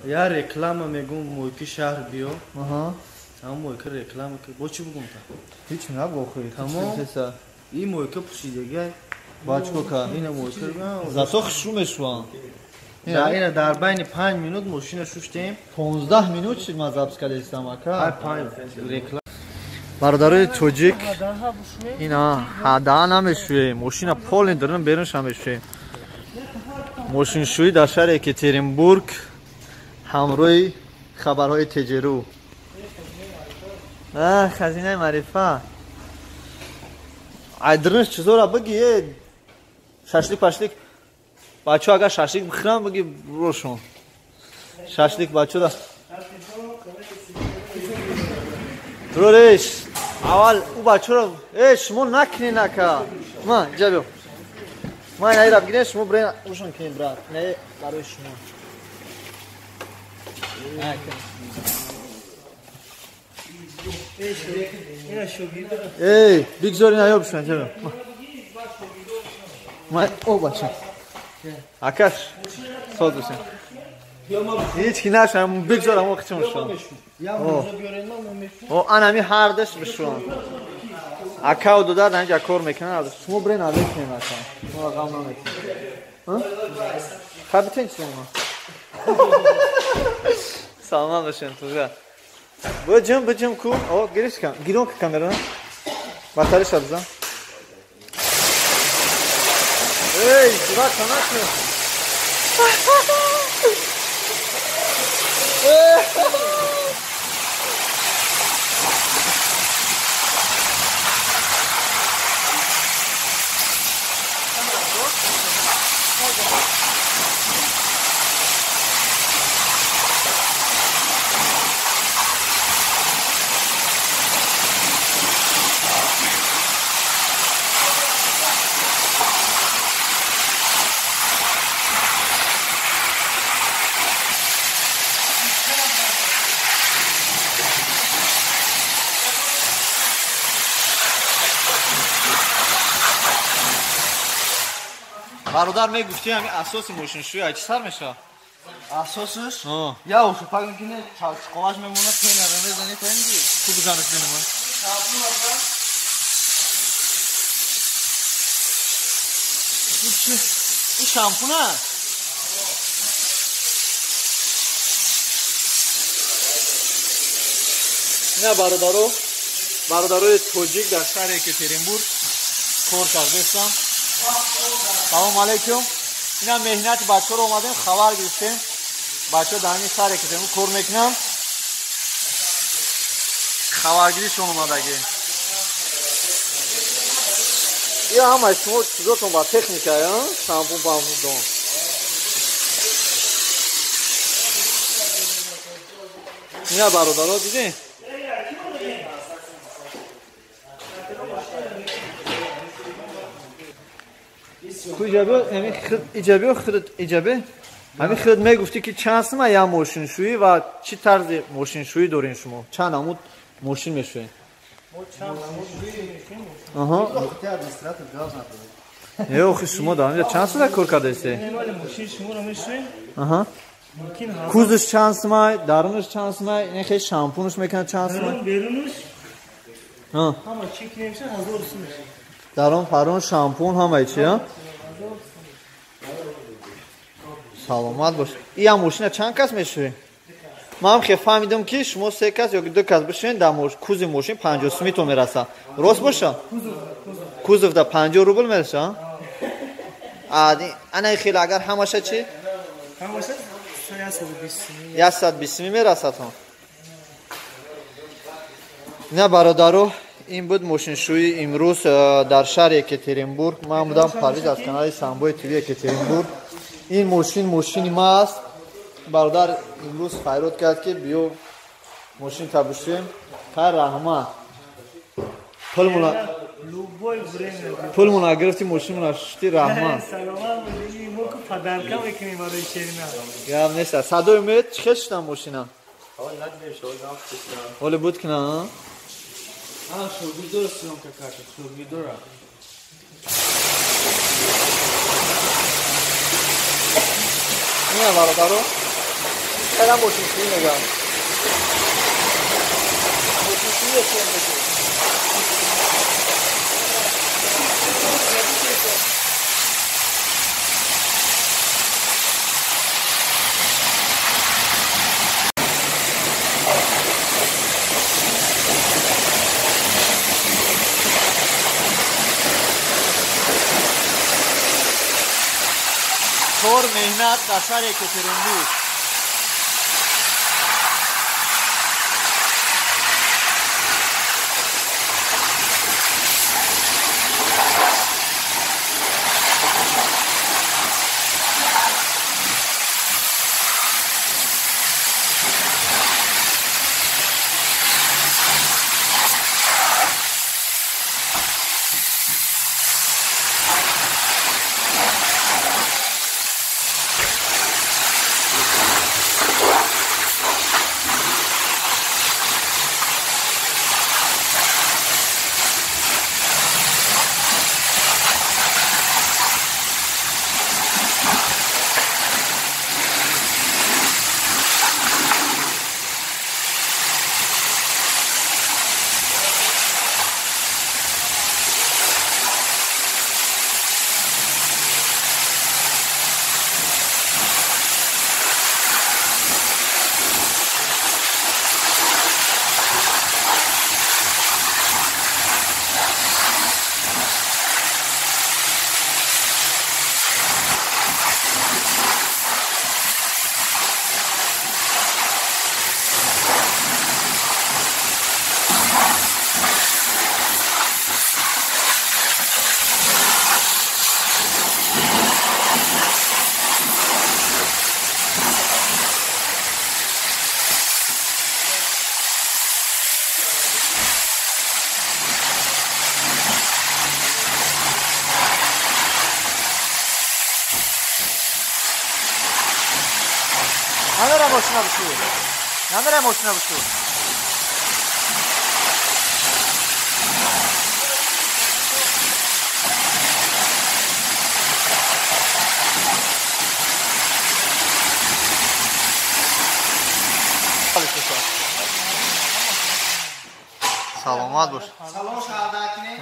Я реклама мегум мойки шаҳр биё. Аҳа. Ҳам мойка реклама ки бо чӣ бугум та? Ҳеч набо хӯй. Тамом. Ин мойка пӯшидагай. Бачко ка. Ина мойка. Зато хушрӯ мешавам. Ина дар байни 5 минут мошина шуштем. 15 минут шид ман запис кардастам ака. 5 реклама. Бародарои тоҷик ина ҳадаъ намешӯем, мошина полный дарун берунш намешӯем. Мошиншӯӣ дар шаҳри Екатеринбург ҳамроҳи хабарҳои теҷеру. Хазинаи маърифа. Ай дарунш чизора биги, шашлик пашлик. Бачаҳо агар шашлик бихӯранд биги рошон. Шашлик бачаҳо Рореш, аввал ӯ бачаро шумо накунед ака. Ма инҷа биё. Ма инаира бигирем, шумо бирен ушон кунед брат. Инаи барои шумо. Эй, бигзор ина ёбшон, инҷа биё. Ма о бача. Акаш, соз бошед. Ҳеҷ ки нашам, бигзор ҳамо хичон шон. О, анами ҳардаш бишон. Акау додар инҷа кор мекунанд. Шумо бирен алек кунед ака. Шумо ғам намекунед. Ха битен шумо. Саломат бошед туга. Биҷим, биҷим ку. О, гириш кам. Гирон ки камера. Батареша бизан. Эй, сурат накун. Бародар мегуфти ҳамин асоси мошиншӯӣ аз чӣ сар мешавад? Асосаш? Я ошупак мекунӣ, чалчиқоваш мемонад, пенара мезанӣ то инди. Ту бизанаш бинам. Ин шампун аст? Ина бародаро, бародарои тоҷик дар шаҳри Екатеринбург кор кардастанд. Салом алейкум. Ина меҳнати бачаҳоро омадем, хабар гирифтем. Бачаҳо дар ҳамин шаҳри Екатеринбург кор мекунанд. Хабаргиришон омадагӣ. Ия ҳамаи шумо чизотон ба техника, шампун пампун. Ина бародаро дидем? Иҷабиё худат иҷабе? Ҳамин худат мегуфтӣ ки чанд сима я мошиншӯӣ ва чӣ тарзи мошиншӯӣ дорем шумо? Чанд намуд мошин мешӯед? Аҳа. Не, охи шумо дар инҷа чанд сола кор кардаистед? Аҳа. Кузовш чанд симай, дарунаш чанд симай, ин хел шампунаш мекунад чанд симай? Берунаш? Ҳама чӣ ки мешавад 1000 сум мешавад. Дарун парун шампун ҳамаи чи, а? Саломат бош. Ия мошина чанд кас мешӯед? Ман хел фаҳмидам ки шумо 3 кас ё 2 кас бишӯед, дар кузи мошин 50 сумӣ то мерасад. Рост боша? Кузов да 50 рубл мерасад? Ана хел агар ҳамаша чи? Ҳамаша 120 сумӣ мерасад. Ина бародаро, ин буд мошиншӯии имрӯз дар шаҳри Екатеринбург. Ман будам Парвиз аз канали Самбои ТВ Екатеринбург. Ин мошин мошини ма аст. Бародар имрӯз хайрот кард ки биё мошин табушӯем. Хайр, раҳмат. Пулмона гирифти, мошинмона шушти, раҳмат. Гап нест. Садои умед чӣ хел шудам мошина? Ҳоле буд ки на? Шогирдора съёмка кард, шогирдора. Ина бародаро, хеле мошиншӯӣ мегӯям. Мошиншӯӣ СМП. Кор меҳнат дар шаҳри Екатеринбург. Намера мошина бишӯ. Намера мошина бишӯ. Саломат бош. Салом шаҳрдакини.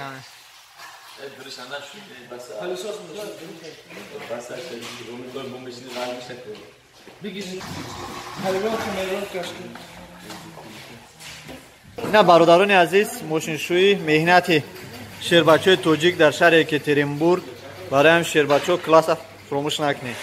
Ина бародарони азиз, мошиншӯӣ меҳнати шербачаҳои тоҷик дар шаҳри Екатеринбург. Барои ҳам шербачаҳо класса фуромӯш накунед.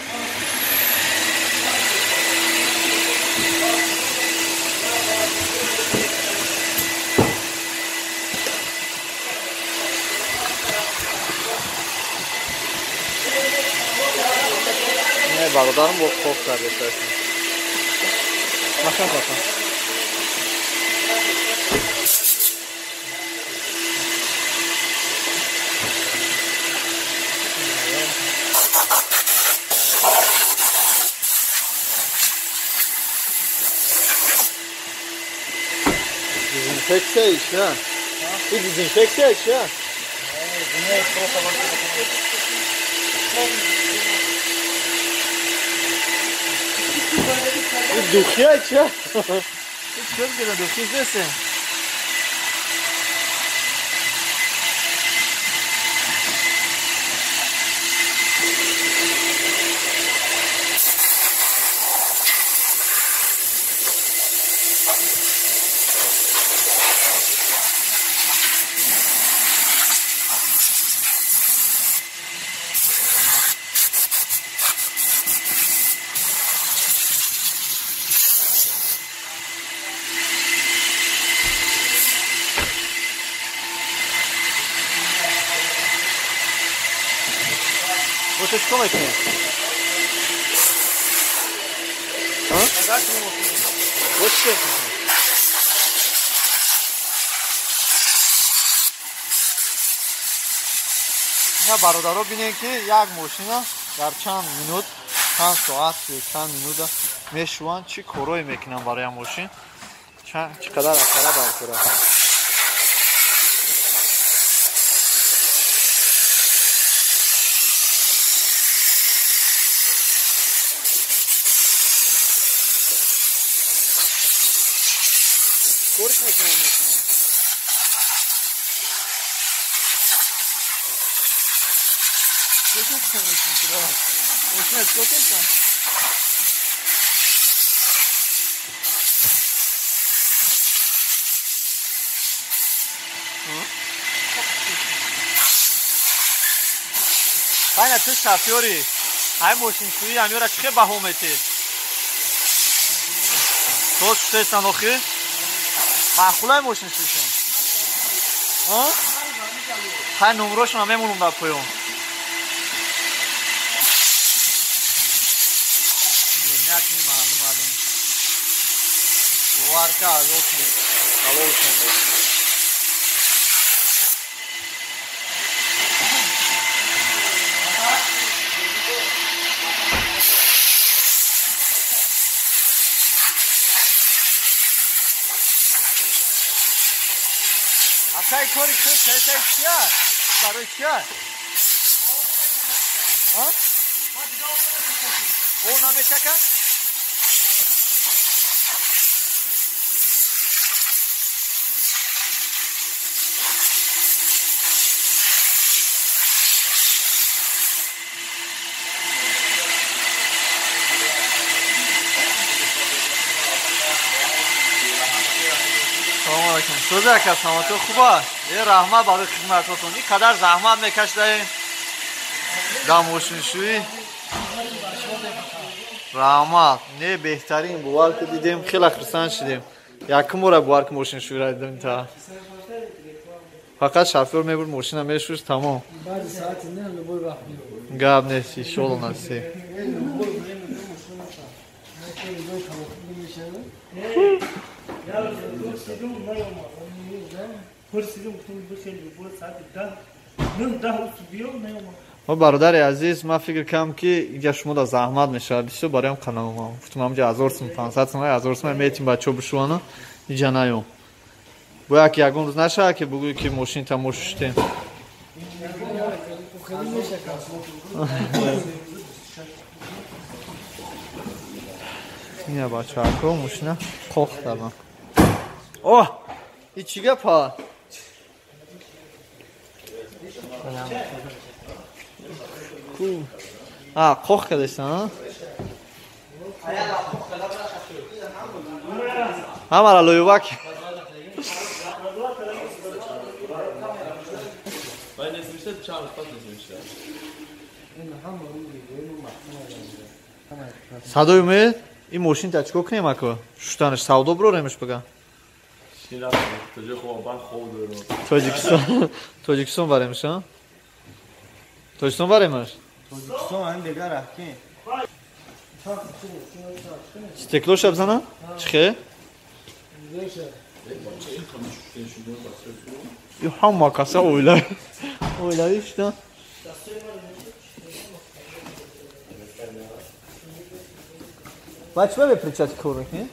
Бародарам бо хоб карда. Маша папа. Дезинфекция еще. И дезинфекция еще. Духи че? Чё где духи здесь? Вот это что это? А? Вот что это? Я бародаро бинем ки як мошина дар чанд минут, чанд соат ё чанд минута мешуванд, чӣ корое мекунанд барои мошин, чӣ қадар асара баркора. Кориш мекунем мошина. Мошина чикор кардам? Хайна ту шофёри, ҳай мошиншӯӣ ҳамёра чӣ хел баҳо метӣ? То шуштаистан охир? Маъқулай мошиншӯишон? Ҳай номрошона мемонум дар поён. Меҳнати мардум мардум. Бовар ка азобшон ҳалолшон бод. Акай кори ту чай чия? Барои чия? О намечака? Салом алейкум. Сӯзи ака, саломатӣ хуб аст? Э раҳмат барои хидматотон. Ин қадар заҳмат мекашидаем дар мошиншӯӣ. Раҳмат. Не, беҳтарин бовар ки дидем, хеле хурсанд шудем. Якум бора бовар ки мошиншӯиро дидем та. Фақат шофёр мебурд мошина мешӯшт, тамом. Гап нест, иншоалло насиб. Мо бародари азиз, ман фикр кардам ки инҷа шумо да заҳмат мешавад бисёр бароям каналам. Гуфтам ҳамҷа 1000 сум, 500 сум, 1000 сум метим бачаҳо бишӯвану инҷа наём. Бояд ки ягон рӯз нашавад ки бугӯӣ ки мошинта мо шуштем. Ина бачаҳако мошина қоқ кардам. Оҳ! И чӣ гапа? А, қоқ кардесан, ҳамара лоювак. Садои умед, ин мошинта чикор кунем ако? Шуштанаш савдо бироремш бага? Тоҷикистон, Тоҷикистон баремш, а? Тоҷикистон баремаш? Тоҷикистон ҳам дигар раҳкин. Стеклоша бизанам? Чӣ хе? Ю ҳама каса оила. Оилавӣ шудан. Баъд чӣ ба перчатки кор мекунӣ?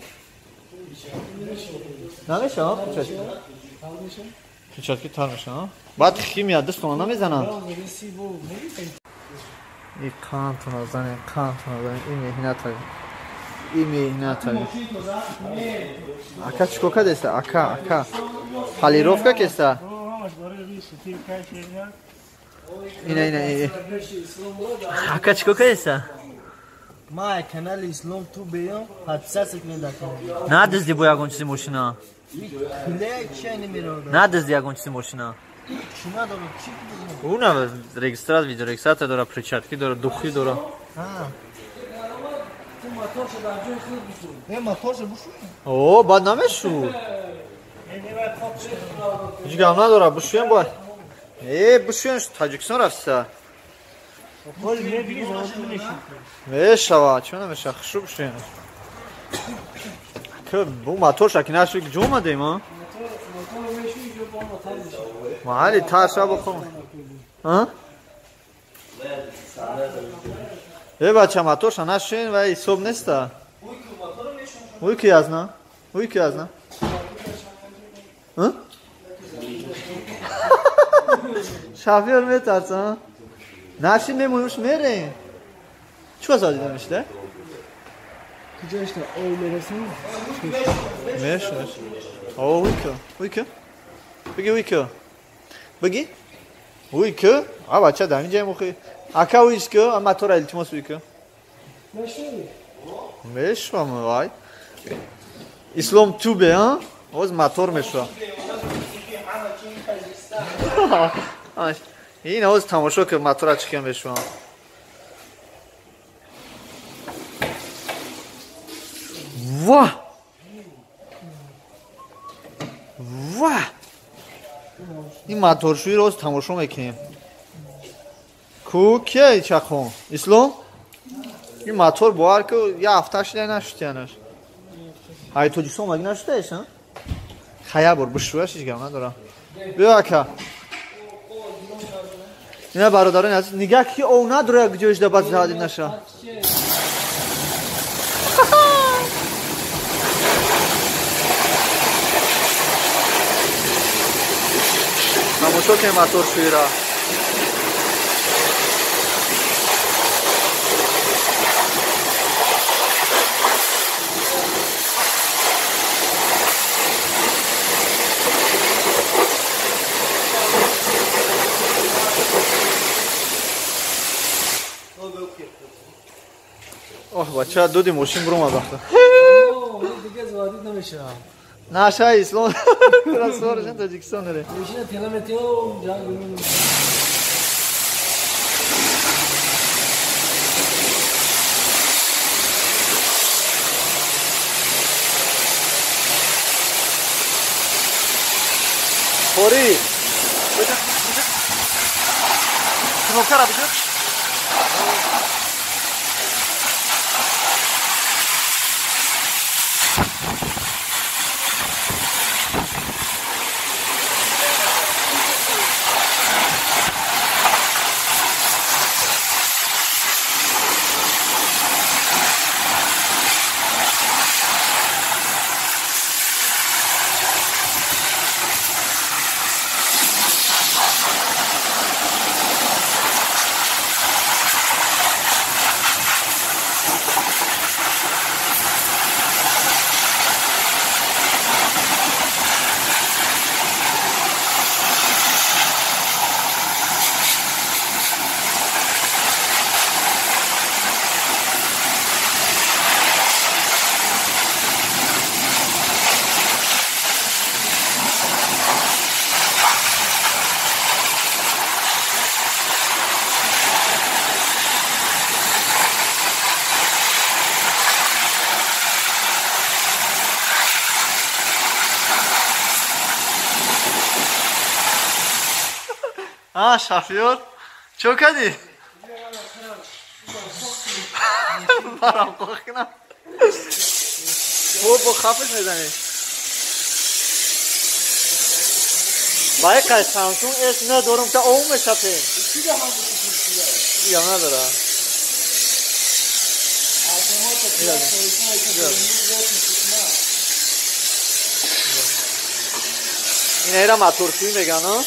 Намешава перчатки? Перчатки тар мешава. Баъд химия дастона намезананд. И қандтона занем, қандтона занем. Ин меҳната. Ин меҳната. Ака чӣ кор кардеста? Ака, ака. Полировка кеста? Ина, ина, ина. Ака чӣ кор кардеста? Ма канали Ислом ту беём, подписаться кунед дар канал. Надизди бо ягон чизи мошина. Хуле чия намеравад. Надизди ягон чизи мошина. Чӣ надорад? Чӣ дизди? Уна регистрат, видеорегистратор дора, перчатки дора, духи дора. Ҳа. Ту моторша дар ҷои худ бишӯ. Э, моторша бишӯ. О, бад намешӯ. Ҳеҷ гап надора, бишӯем бояд. Э, бишӯем, Тоҷикистон рафтиса. Мешава, чӣ намешава, хушрӯ бишӯем. Бу моторша ки нашӯ ҷо омадем, а? Маҳалли тарша бихом. А? Э, бача, моторша нашӯем ва ҳисоб неста. Уй ки аз на? Уй ки аз на? А? Шофёр метарса, а? Наши мемонуш мерем. Чӣ ваза дида мешида? Куҷош об мерасем? Мешаш. О, уйка, уйка. Бигӣ уйка. Бигӣ? Уйка? А бача дар инҷа мухи. Ака уйска, а мотора илтимос уйка. Мешавӣ? Мешавам, вай. Ислом тубе, а? Оз мотор мешава. Ин оз тамошо ки мотора чӣ кам мешавам. Ва! Ва! Ин моторшӯиро оз тамошо мекунем. Ку кия чахон? Ислом? Ин мотор бовар ку я ҳафта шуда нашудианаш. Ай Тоҷикистон маги нашудаеш, а? Хая бор бишӯяш ҳеҷ гап надорам. Биё ака. Ина бародарони азиз, нигаҳ ки ов надорад ҷоиш да баъд зади наша. Тамошо кунем моторшӯиро. Оҳ, бача, дуди мошин буромад вақта. Дига заводид намешавам. Наша Ислом расворашен Тоҷикистон нере. Мошина тела метиём, ҷанг. Хори. Кнопкара биҷо. А, шофёр, чё кардӣ? Барам қоқ кунам. Бо хафш мезанӣ. Бай қай Samsung S9 дорум та ов мешапем. Ё надора. Ин эра моторшӯӣ меган, а?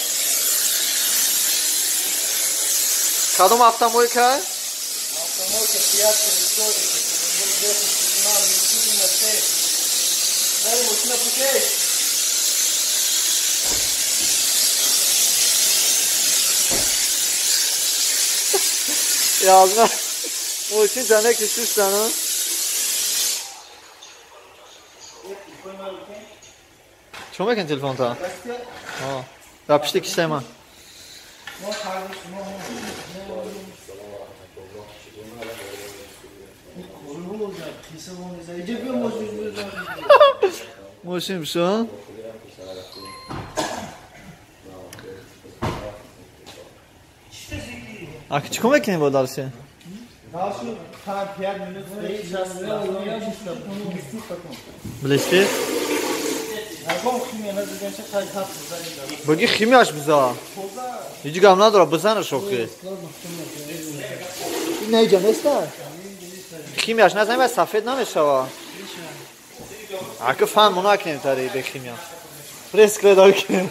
Кадом автомойка? Автомойка Fiat Екатеринбург 10 15 Дай мошина пушеш. Yazma. Мошин зане ки шуштан, а? Чо мекунӣ телефонта? Дар пишти кисаи ман. Мошин бишо? Аки чӣ кор мекунем бо дарсе? Блестит? Баги химияш биза. Ҳеҷ гап надора, бизанаш охи. Ин наиҷа неста? Химияш назанем, вай сафед намешава. Аки фаҳм накунем тари бе химия. Пресс креда кунем.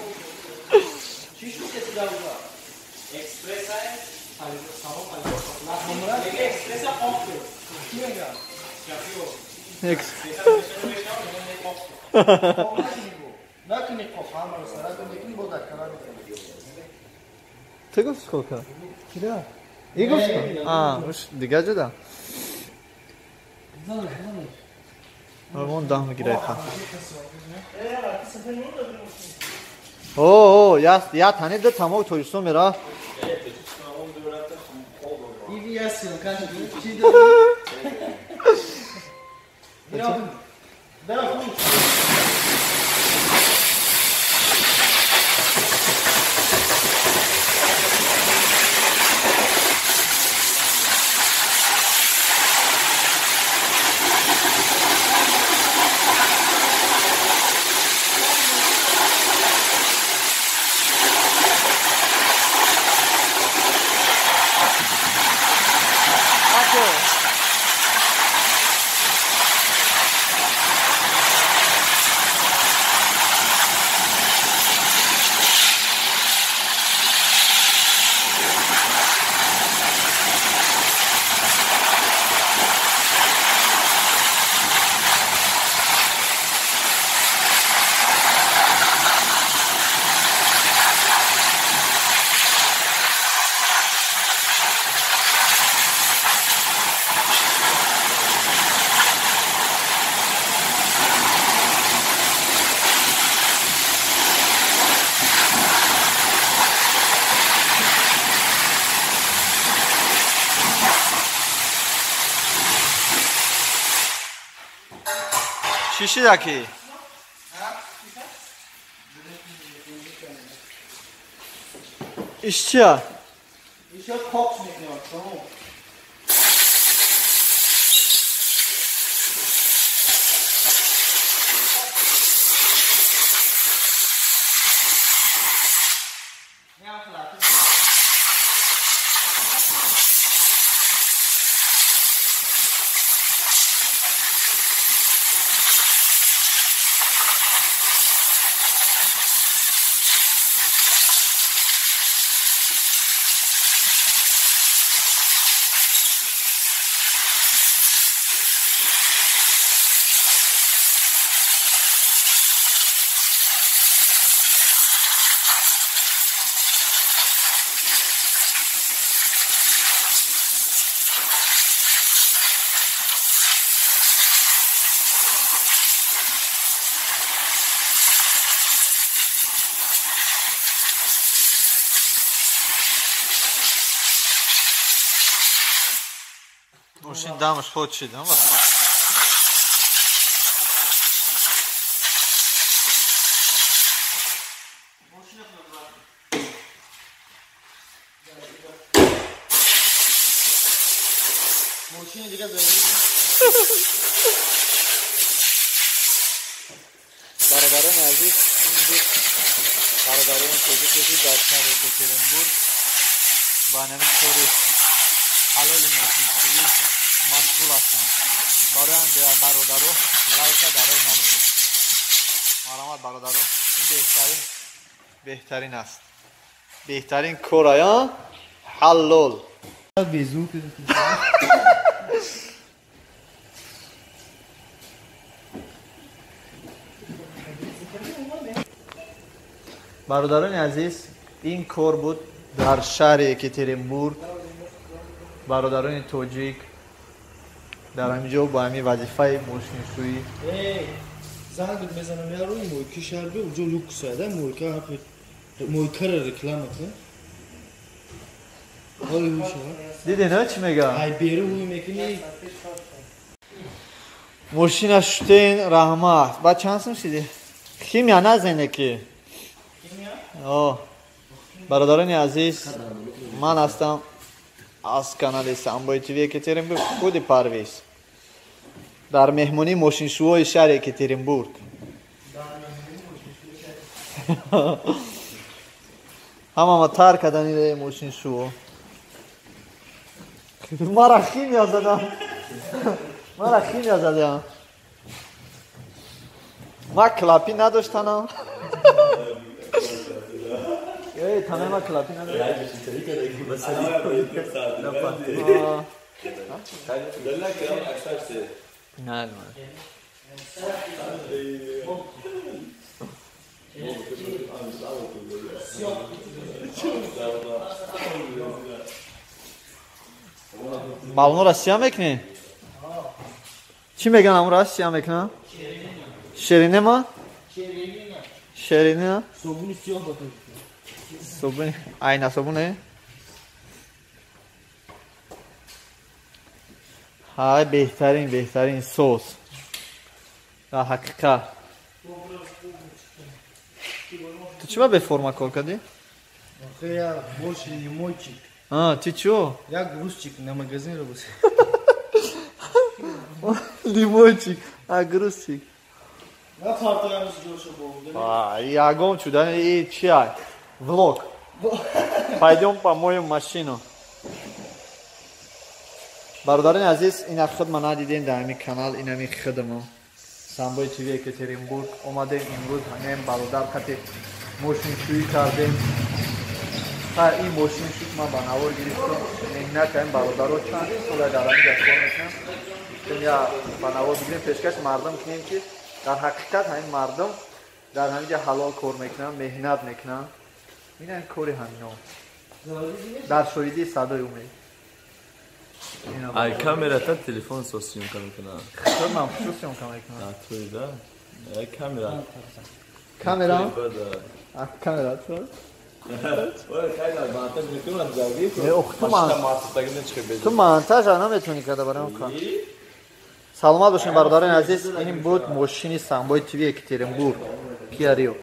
Ты гуфт сколько? И гуфт сколько? А, уж дига ҷуда. Вон дам гирайха. О, я тани да тамок Тоҷикистон мера. Чӣ шидаки? Иш чия? Ишо кокс мекунам, тамом. Мошин дамаш ход шид, ама. Мошини дига заводӣ. Бародарони азиз, ин буд бародарони тоҷике, ки дар шаҳри Екатеринбург ба ҳамин кори ҳалоли мошиншӯӣ машғул ҳастанд. Бароям бародаро лайка дарои надоред. Марҳамат бародаро, ин беҳтарин беҳтарин аст. Беҳтарин кор ая ҳалол. Безур. Бародарони азиз, ин кор буд дар шаҳри Екатеринбург. Бародарони тоҷик дар ҳамин ҷо бо ҳамин вазифаи мошиншӯӣ. Занг мезанам, я рӯи мойки шаҳр би, уҷо люкс ада, мойка мойкара реклама кун. Ҳоли ҳуша. Дидӣ на чӣ мега? Ай беру ҳуй мекунӣ. Мошина шутен, раҳмат. Баъд чанд сум шидӣ? Химия назене ки. О, бародарони азиз, ман ҳастам аз канали Самбои ТВ Екатеринбург, худи Парвиз. Дар меҳмонии мошиншӯҳои шаҳри Екатеринбург. Ҳамама тар кардани мошиншӯҳо. Мара химия задам. Мара химия задам. Ма клапи надоштанам. Эй, танай ма клапи надоштам. Не. Балонро сия мекунӣ? Чӣ мегӯян амро сия мекунам? Ширинема? Ширина? Собуни сиёҳ ба тоҷикӣ. Собуни айна собуне? Ҳай, беҳтарин, беҳтарин сос. Дар ҳақиқат. Ту чӣ ба беформа кор кардӣ? Охе, я больше не мойчик. А, ты чё? Я грузчик, на магазин работаю. Лимончик, а грузчик. А, ягон чуда, и чай. Влог. Пойдем помоем машину. Бародарони азиз, ина худ ма надидем дар ҳамин канал, ин ҳамин худмо. Самбои ТВ Екатеринбург омадем имрӯз ҳамин бародар қати мошиншӯӣ кардем. Ха, ин мошин шуд, ман ба навор гирифтам. Меҳнат кардем, бародаро чанд сола дар ҳамин ҷо кор мекунам. Гуфтем я ба навор бигирем, пешкаш мардум кунем, ки дар ҳақиқат ҳамин мардум дар ҳамин ҷо ҳалол кор мекунанд, меҳнат мекунанд. Ин кори ҳамино. Дар шоҳидии садои умед. Ай камера та телефон со съёмка мекунад. Худ ман чӣ съёмка мекунам? На, туй да. Ай камера. Камера? А камера ту? Ту монтаж наметавонӣ карда барои он кор. Саломат бошед, бародарони азиз. Ин буд мошини Самбои ТВ Екатеринбург. Киа Рио.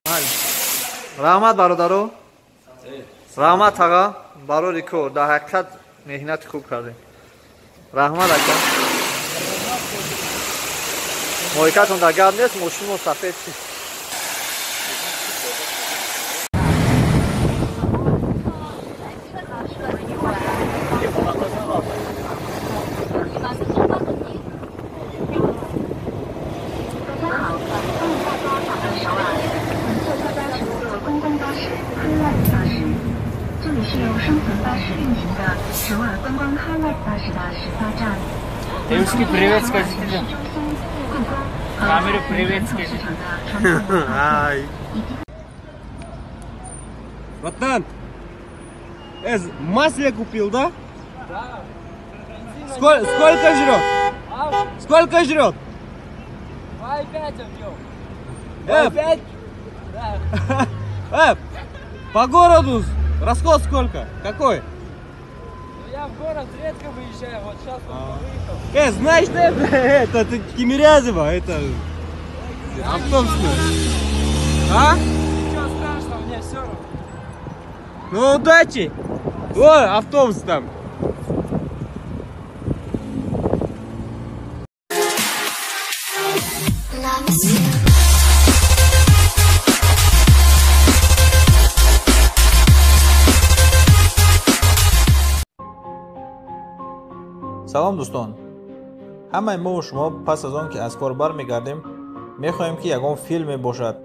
Раҳмат, бародаро. Раҳмат, ага, барори кор. Дар ҳақиқат меҳнати хуб кардем. Раҳмат, ака. Мойкатон дар гап нест, мошини мо сафед шуд. Девушке привет скажите. Камеру привет скажите. Ай. Братан, масло купил, да? Да. Сколько жрет? А? Сколько жрет? 2,5 объем. 2,5? Да. По городу расход сколько? Какой? Ну, я в город редко выезжаю, вот сейчас только выехал. Знаешь, это Тимирязево, это автобусная. А? Ничего страшного, мне все равно. Ну, удачи! О, автобус там. Салом, дӯстон. Ҳамаи мову шумо пас аз он ки аз кор бармегардем, мехоҳем, ки ягон филме бошад,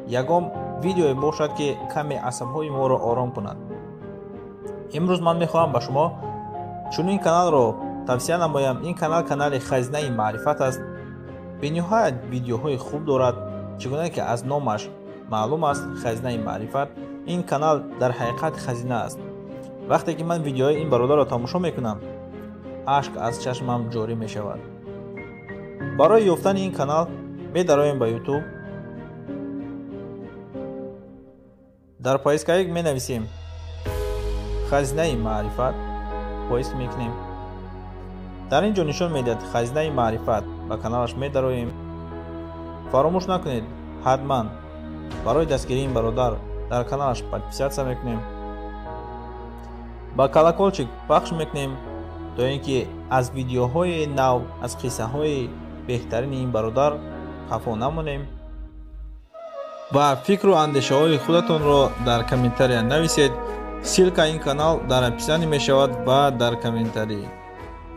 ягон видеое бошад, ки каме асабҳои моро ором кунад. Имрӯз ман мехоҳам ба шумо чунин каналро тавсия намоям. Ин канал канали Хазинаи маърифат аст. Бениҳоят видеоҳои хуб дорад, чӣ гуна ки аз номаш маълум аст, Хазинаи маърифат. Ин канал дар ҳақиқат хазина аст. Вақте ки ман видеои ин бародарро тамошо мекунам, ашк аз чашмам ҷорӣ мешавад. Барои ёфтани ин канал медароем ба YouTube. Дар поисковик менависем Хазинаи маърифат, поиск мекунем. Дар ин ҷо нишон медиҳад Хазинаи маърифат, ба каналаш медароем. Фаромӯш накунед, ҳатман барои дастгирии ин бародар дар каналаш подписаться мекунем, ба колоколчик пахш мекунем, то ин ки аз видеоҳои нав, аз қиссаҳои беҳтарини ин бародар хафо намонем. Ва фикру андешаҳои худатонро дар комментария нависед. Ссылка ин канал дар описании мешавад ва дар комментарии.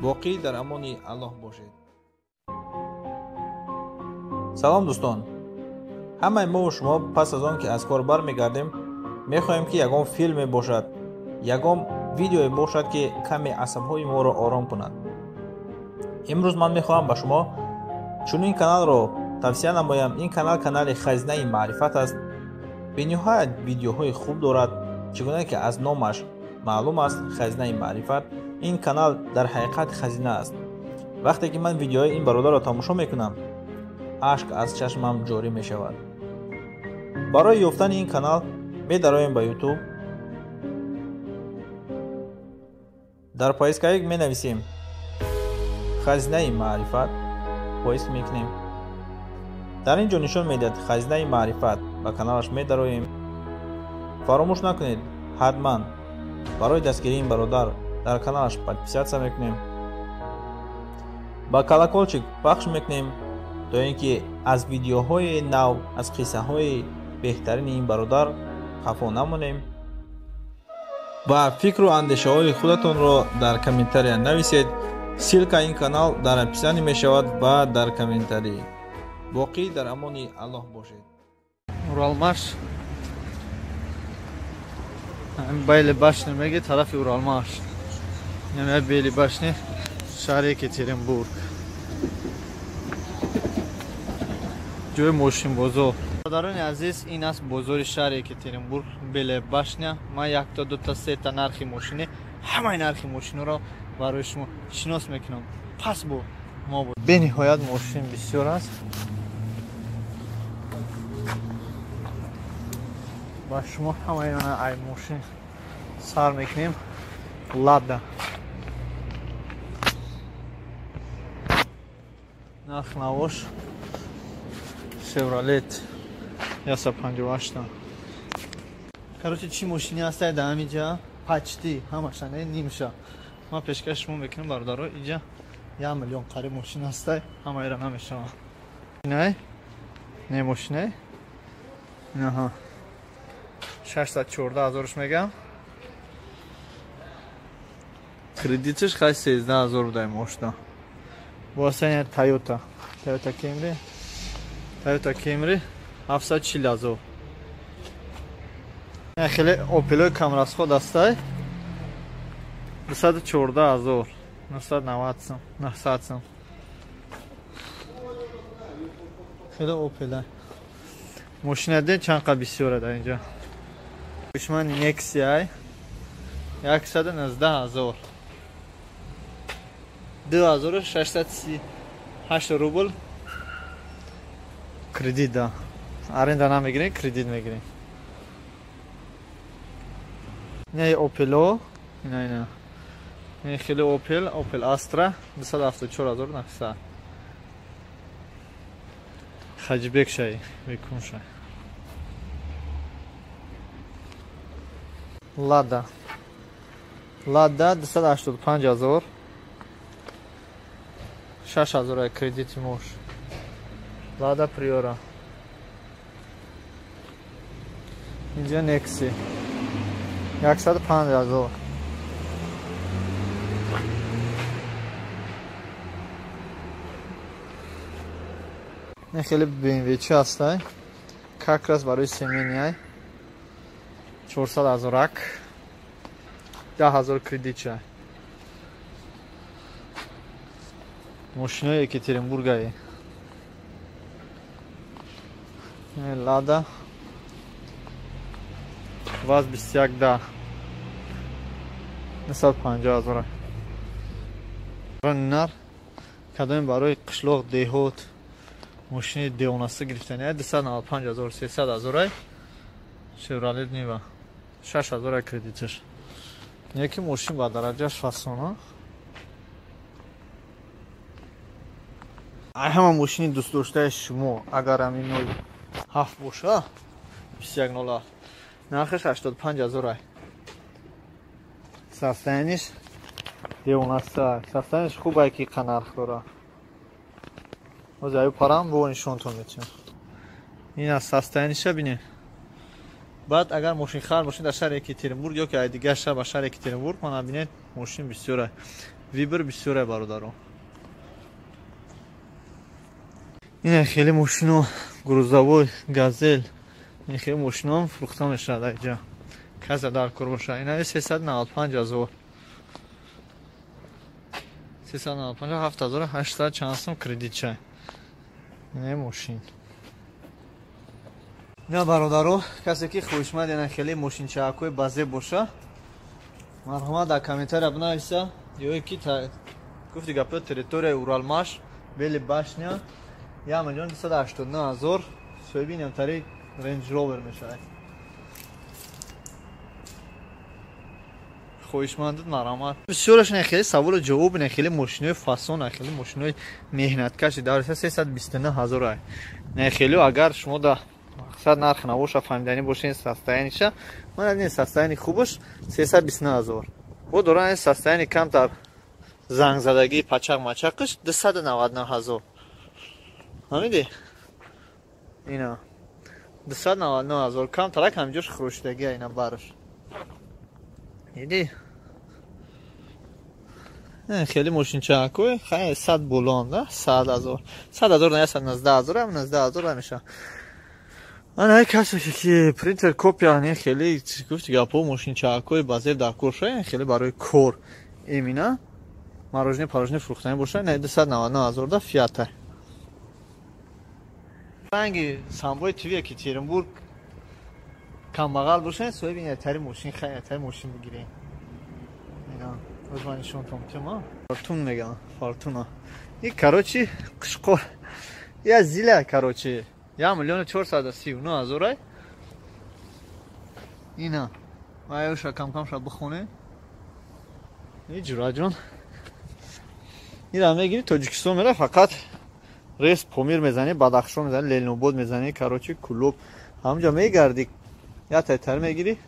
Боқӣ дар амони Аллоҳ бошед. Салом, дӯстон. Ҳамаи мову шумо пас аз он ки аз кор бармегардем, мехоҳем, ки ягон филме бошад, ягон видеое бошад, ки каме асабҳои моро ором кунад. Имрӯз ман мехоҳам ба шумо Чунин каналро тавсия намоям. Ин канал канали Хазинаи маърифат аст. Бениҳоят видеоҳои хуб дорад. Чӣ гуна ки аз номаш маълум аст, Хазинаи маърифат, ин канал дар ҳақиқат хазина аст. Вақте ки ман видеои ин бародарро тамошо мекунам, ашк аз чашмам ҷорӣ мешавад. Барои ёфтани ин канал медароем ба YouTube. Дар поисковик менависем Хазинаи маърифат, поиск мекунем. Дар ин ҷо нишон медиҳад Хазинаи маърифат, ба каналаш медароем. Фаромӯш накунед, ҳатман барои дастгирии ин бародар дар каналаш подписаться мекунем, ба колокольчик пахш мекунем, то ин ки аз видеоҳои нав, аз қиссаҳои беҳтарини ин бародар хафо намонем. Ва фикру андешаҳои худатонро дар комментария нависед. Ссылка ин канал дар описании мешавад ва дар комментарии. Боқӣ дар амони Аллоҳ бошед. Уралмаш Бейли башни меги тарафи Уралмаш. Яъне Бейли башни шаҳри Екатеринбург. Ҷои мошинбозор. Бародарони азиз, ин аст бозори шаҳри Екатеринбург, Белая башня. Ман якта, дута, сета нархи мошини, ҳамаи нархи мошинро барои шумо шинос мекунам. Пас бо мо буд. Бениҳоят мошин бисёр аст. Ба шумо ҳамаи ай мошин сар мекунем. Лада. Нарх навош Шевролет 158. Короче, чӣ мошини ҳастай дар ҳамиҷа? Почти ҳамаша, не нимша. Ман пешкаш шумо мекунам, бародаро, иҷа 1 миллион қариб мошин ҳастай, ҳамаира намешавад. Инай? Не мошинай? Инаҳа. 614 ҳазорш мегам. Кредитиш хай 13 ҳазор будай мошина. Боасаня Toyota. Toyota Camry. Toyota Camry 740 ҳазор. Хеле Opel-ои камрасход ҳастай. 214 ҳазор. 990 сом, 900 сом. Хеле Opel-а. Мошина де чанд қа бисёра дар инҷа. Душман Nexia 119 ҳазор. 2638 рубл кредит да. Аренда намегирем, кредит мегирем. Не Opel-о, ина. Не хеле Opel, Opel Astra 274900. Хаҷибек шай, бекун шай. Лада. Лада 285 ҳазор. 6 ҳазор кредити мош. Лада Приора. Инҷа Nexi 105 ҳазор. Не хеле BMW чи ҳастай? Как раз барои семейный 400 ҳазорак. 10 ҳазор кредит чай. Мошинои Екатеринбургае. Лада ВАЗ 21 да 950 ҳазор. Нар кадоме барои қишлоқ, деҳот мошини девонаста гирифтани 295 ҳазор, 300 ҳазорай Шевролет Нива 6 ҳазорай кредиташ. Яки мошин ба дараҷаш фасона. Ай ҳама мошини дӯстдоштаи шумо агар ҳамин 07 боша 2107 нархаш 85 ҳазор ай. Состояниш девонаста. Состояниш хуб ай ки қа нарх дора. Ҳозир аю парам бо нишонтон метиҳам. Ин аз состояниша бинед. Баъд агар мошинхар бошед дар шаҳри Екатеринбург ё ки ай дигар шаҳр ба шаҳри Екатеринбург, мана бинед мошин бисёр ай. Вибр бисёр ай бародарон. Ин хеле мошино грузовой Газель, ин хеле мошино фурӯхта мешавад айҷа. Каса дар кор боша. Ина 395 ҳазор. 395 7800 чанд сом кредит чай. Ина мошин. На бародаро, касе ки хоҳишманд яна хеле мошинчаакҳои базе боша, марҳамат дар комментария бинависа, ё ки гуфти гапо территорияи Уралмаш, Бели башня, 1 289 000 соҳиби инамтари Range Rover мешавад. Хоҳишмандед марҳамат. Бисёраш не хеле саволу ҷавоб, не хеле мошинои фасон, не хеле мошинои меҳнаткаши дар 329 ҳазор ай. Не хеле агар шумо да мақсад нарх набоша, фаҳмиданӣ бошед состояниша, ман не состояни хубаш 329 ҳазор. Бо доран состояни камтар зангзадагӣ пачақ мачақаш 299 ҳазор. Фаҳмидӣ? Ина 299 ҳазор камтарак ҳамҷош хурӯшидагӣ ина бараш. Диди? Хеле мошинчаакӯ, хай 100 болон, да? 100 ҳазор. 100 ҳазор на 119 ҳазор, 19 ҳазор меша. Ана касе ки принтер копия не хеле гуфти гапо мошинчаакӯи базер дар кор шоя, хеле барои кор имина мороженое парожне фурӯхтанӣ боша, на 299 ҳазор да Фиата. Ранги Самбои ТВ Екатеринбург камбағал бошед, соҳиби ин мошин хай, тари мошин бигиред. Ина, боз ман нишонтон тема. Фортун мегам, Фортуна. И короче, қишқор. Я зила, короче. 1 439 000 ай. Ина. Вайоша кам-кам ша бихоне. И ҷураҷон. Ира мегири Тоҷикистон мера фақат рес Помир мезани, Бадахшон мезани, Ленобод мезани, короче, Кулоб. Ҳамҷо мегарди. Я тайтар мегири.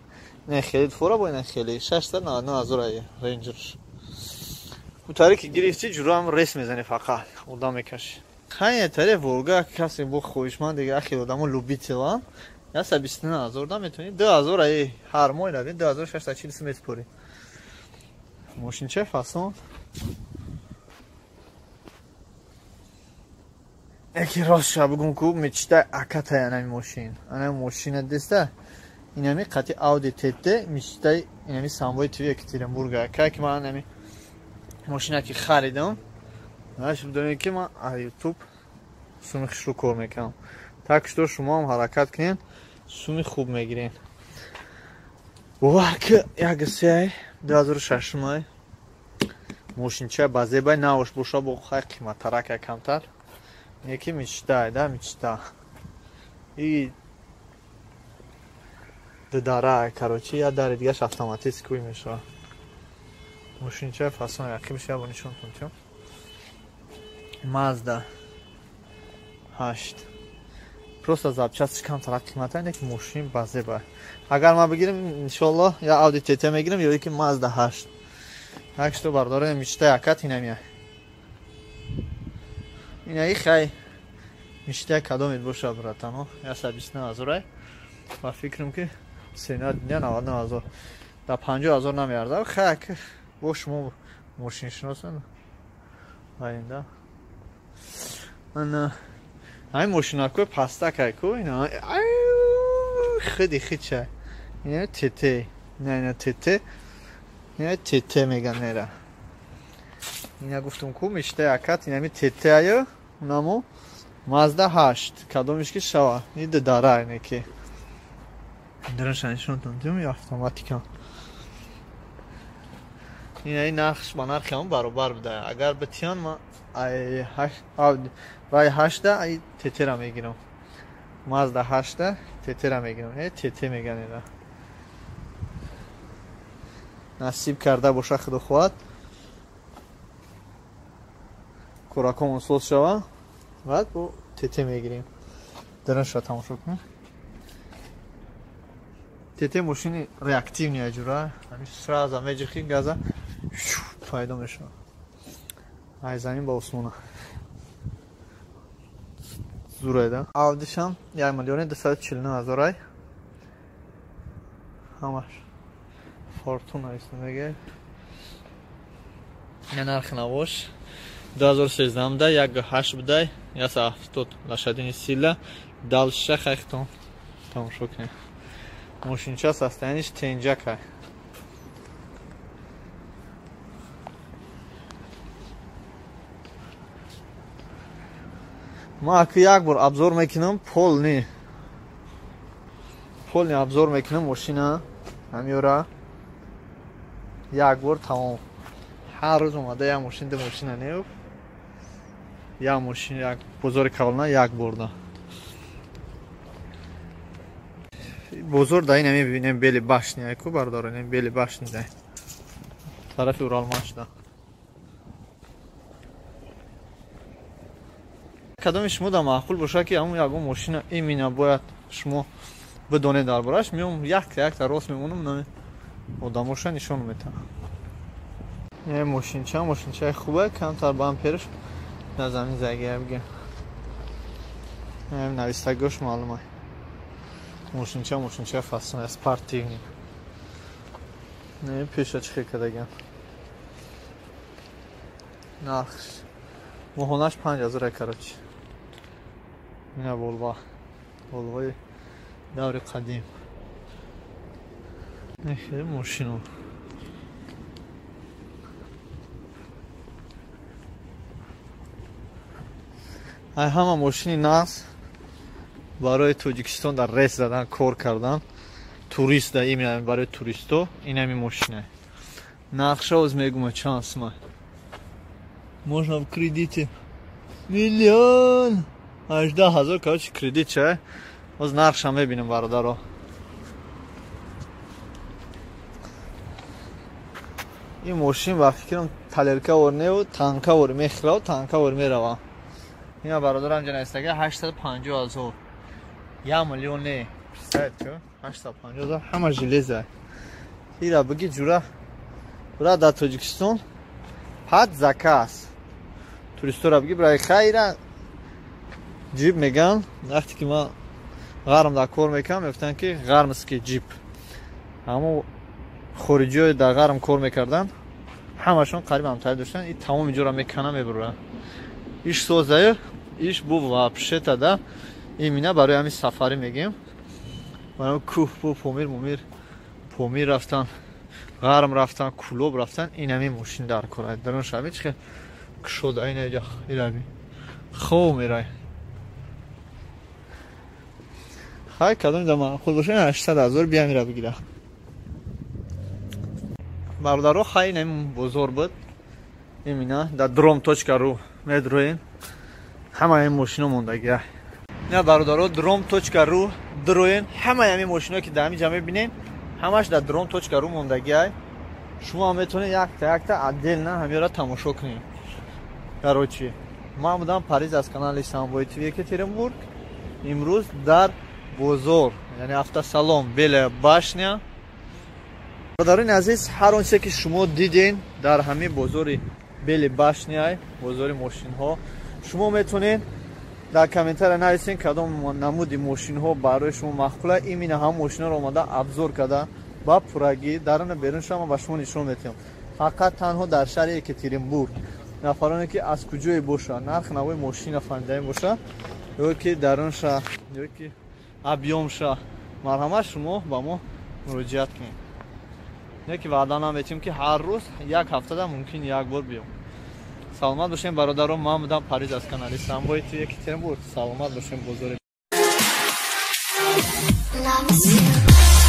Не хеле фора бо не хеле 699 ҳазор ай Рейнҷер. Утаре ки гирифти ҷура ҳам рес мезани фақат. Одам мекаши. Хай таре Волга касе бо хоҳишманд дига ахир одамо любителан. 129 ҳазор да метони 2 ҳазор ай ҳар моҳ рави 2640 сум меспори. Мошинча фасон. Яки рост ша бугум ку мечта аката анами мошин. Ана мошина деста инами қати Audi TT мечтай инами Самбои ТВ Екатеринбурга. Кай ки ман анами мошина ки харидам, Знаешь, бидонед ки ман аз YouTube суми хушрӯ кор мекунам. Так что шумо ҳам ҳаракат кунед, суми хуб мегиред. Бовар ки як сеай 2006 ай мошинча базебай навош боша бо хай қиматтарак камтар. Яки мечтай, да, мечта. И ддара, короче, я дари дигаш автоматически мешава. Мошинча фасон яки бо нишонтон тиём. Mazda 8. Просто запчастиш камтар қимата, не ки мошин базеба. Агар ман бигирам, иншоаллоҳ, я Audi TT мегирам ё ки Mazda 8. Так что бардорем мечта акат инамия. Инаи хай мечта кадомед боша братано. 129 ҳазор ай. Ба фикрам ки сена дня 99 ҳазор. Да 50 ҳазор намеарзад. Хай бо шумо мошиншиносен. Айнда. Ана ай мошинакои пастакай ку ина хиди хича. Ина ТТ. На ина ТТ. Ина ТТ меган нера. Ина гуфтум ку мечта акат инами ТТ аю унамо Mazda 8 кадомиш ки шава. И дара ине ки. Дарашан нишонтон дим автоматика. Ина ин нархш ба нархи ҳам баробар буда. Агар битиён ма ай 8 вай 8 ай ТТ-ра мегирам. Mazda 8 ТТ-ра мегирам. ТТ меган ина. Насиб карда боша худо хоҳад. Коракомон соз шава. Баъд бо ТТ мегирем. Дарашро тамошо кунем. ТТ мошини реактивни аҷура. Ҳамин сразу меҷихи газа пайдо мешавад. Ай замин ба осмона. Зурайда. Audi-шам 1 249 000 ай. Ҳамаш Фортуна истондаги. Я нархи навош 2013 да 1.8 будай 170 лошадиный сила. Дальше хайхтон тамошо кунед. Мошинча состояниш тенҷакай. Ман аки як бор обзор мекунам, полный. Полный обзор мекунам мошина. Ҳамёра. Як бор тамом. Ҳар рӯз омада як мошин, ду мошина не. Як мошин, як бозори калона як борда. Бозор да ина мебинем Белый башня, ку бардор, ин Белый башня да. Тарафи Уралмаш да. Кадоми шумо да маъқул боша ки ҳамун ягон мошина имина бояд шумо бидонед дар бораш, меом якта якта рост мемонам, нами одамоша нишон метам. Е мошинча, мошинчаи хубе, камтар бамперш дар замин загия бигем. Навистагош маълума. Мошинча, мошинча фасон спортивный. Не пеша чӣ кардаган. Нархш моҳонаш 5000 короче. Ина Волва. Волваи даври қадим. Нехе мошино. Ай ҳама мошини нағз барои Тоҷикистон дар рейс задан, кор кардан, турист да именно барои туристо ин ҳами мошина. Нархша оз мегӯма чанд сума. Можно в кредите. 1 018 000, короче, кредит ча. Оз нархша мебинем бародаро. Ин мошин ба фикрам тарелка вор неу, танка вор мехӯрав, танка вор мерава. Ина бародарам ҷанайстага 850 000. 1 миллион не. Представь, чё? 850 000 ҳама железо. Ира биги ҷура. Бура дар Тоҷикистон под заказ. Туристора биги барои хайра джип меган. Вақте ки ман ғарм дар кор мекунам, мегуфтанд ки ғармский джип. Ҳамо хориҷиҳое дар ғарм кор мекарданд, ҳамашон қариб ҳамтари доштанд. И тамоми ҷора мекана мебуранд. Иш созаю, иш бу вообще-то да. Имина барои ҳамин сафарӣ мегем. Барои кӯҳ, бу Помир, Мумир, Помир рафтан, ғарм рафтан, Кулоб рафтан, ин ҳамин мошин дар кор. Дарон шаби чи кушода ина иҷа ираби. Хоб мерай. Хай кадом да маъқул боша, 800 000 биям ира бигира. Бародаро, хай ин ҳамин бозор буд. Имина дар drom.ru медроем. Ҳама ин мошино мондагия. На бародаро, drom.ru дроен, ҳама ҳамин мошино ки дар ҳамин ҷа мебинем, ҳамаш дар drom.ru мондагия. Шумо ҳам метавонед якта якта отдельно ҳамёра тамошо кунед. Короче, ман будам Париз аз канали Самбой ТВ Екатеринбург. Имрӯз дар бозор, яъне автосалон Белая башня. Бародарони азиз, ҳар он чизе ки шумо диден дар ҳамин бозори Белый башня, бозори мошинҳо, шумо метавонед дар комментария нависен кадом намуди мошинҳо барои шумо маъқула. Имина ҳам мошинҳоро омада обзор карда ба пуррагӣ даруна берун шума ба шумо нишон метиҳам. Фақат танҳо дар шаҳри Екатеринбург. Нафароне ки аз куҷое боша, нарх навои мошина фаҳмидаем боша, ё ки дарунша, ё ки объёмша, марҳамат шумо ба мо муроҷиат кунед. Не ки ваъда наметиҳем ки ҳар рӯз, як ҳафтада мумкин як бор биём. Саломат бошем бародарон, ман будам Париз аз канали Самбой ТВ Екатеринбург. Саломат бошем бозори. Loves you.